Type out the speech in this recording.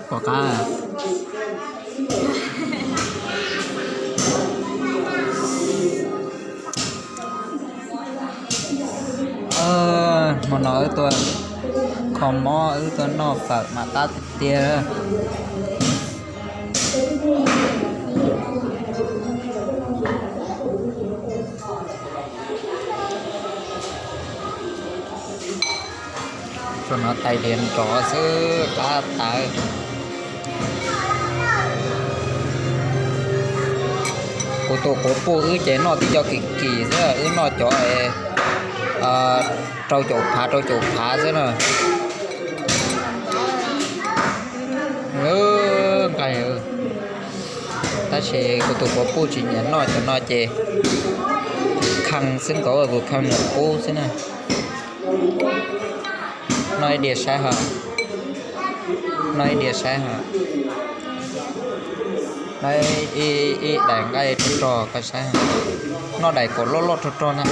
Pom qab. Hmo no wb tuaj kho mob, wb tuaj noj fawm mas qab tiag tiag. Tsuas hnov tais diav nrov xwb qab tawv. Kuv tus quav puj wb ces noj tib co kim kim xwb, wb noj cov rau caum phav rau caum phav xwb na. Nqaij, tab sis kuv tus quav puj tsis nyiam noj cov no ces khee xwb, nkaus kuv khee nws qub xwb na. Noj ib diav saib hos. Noj ib diav saib hos. Noj ib daim nqaij rog rog koj saib hos. Noj daim kom loj loj rog rog na.